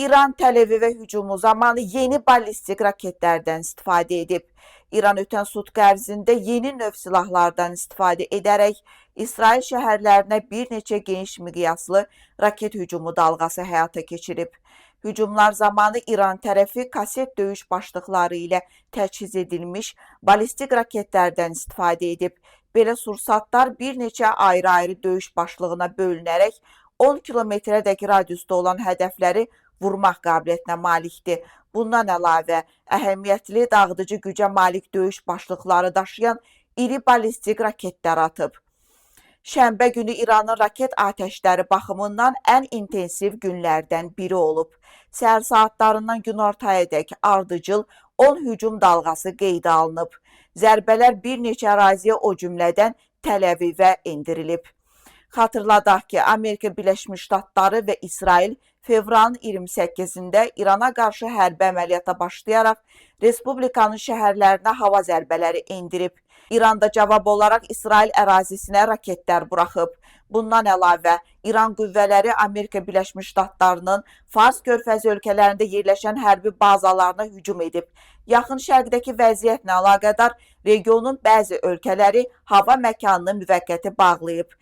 İran Təl-Əvivə hücumu zamanı yeni ballistik raketlərdən istifadə edib. İran ötən sutka ərzində yeni növ silahlardan istifadə edərək İsrail şəhərlərinə bir neçə geniş miqyaslı raket hücumu dalğası həyata keçirib. Hücumlar zamanı İran tərəfi kaset döyüş başlıqları ilə təchiz edilmiş ballistik raketlərdən istifadə edib. Belə sursatlar bir neçə ayrı-ayrı döyüş başlığına bölünərək 10 kilometrədək radiusda olan hədəfləri vurmaq qabiliyyətinə malikdir. Bundan əlavə, əhəmiyyətli dağıdıcı gücə malik döyüş başlıqları daşıyan iri ballistik raketlər atıb. Şənbə günü İranın raket atəşləri baxımından ən intensiv günlərdən biri olub. Səhər saatlarından günortayadək ardıcıl 10 hücum dalğası qeydə alınıb. Zərbələr bir neçə əraziyə, o cümlədən Təl-Əvivə endirilib. Xatırladaq ki, Amerika Birləşmiş Ştatları və İsrail fevralın 28-də İrana qarşı hərbi əməliyyata başlayaraq Respublikanın şəhərlərinə hava zərbələri endirib. İran da cavab olaraq İsrail ərazisinə raketlər buraxıb. Bundan əlavə, İran qüvvələri Amerika Birləşmiş Ştatlarının Fars körfəzi ölkələrində yerləşən hərbi bazalarına hücum edib. Yaxın Şərqdəki vəziyyətlə əlaqədar regionun bəzi ölkələri hava məkanını müvəqqəti bağlayıb.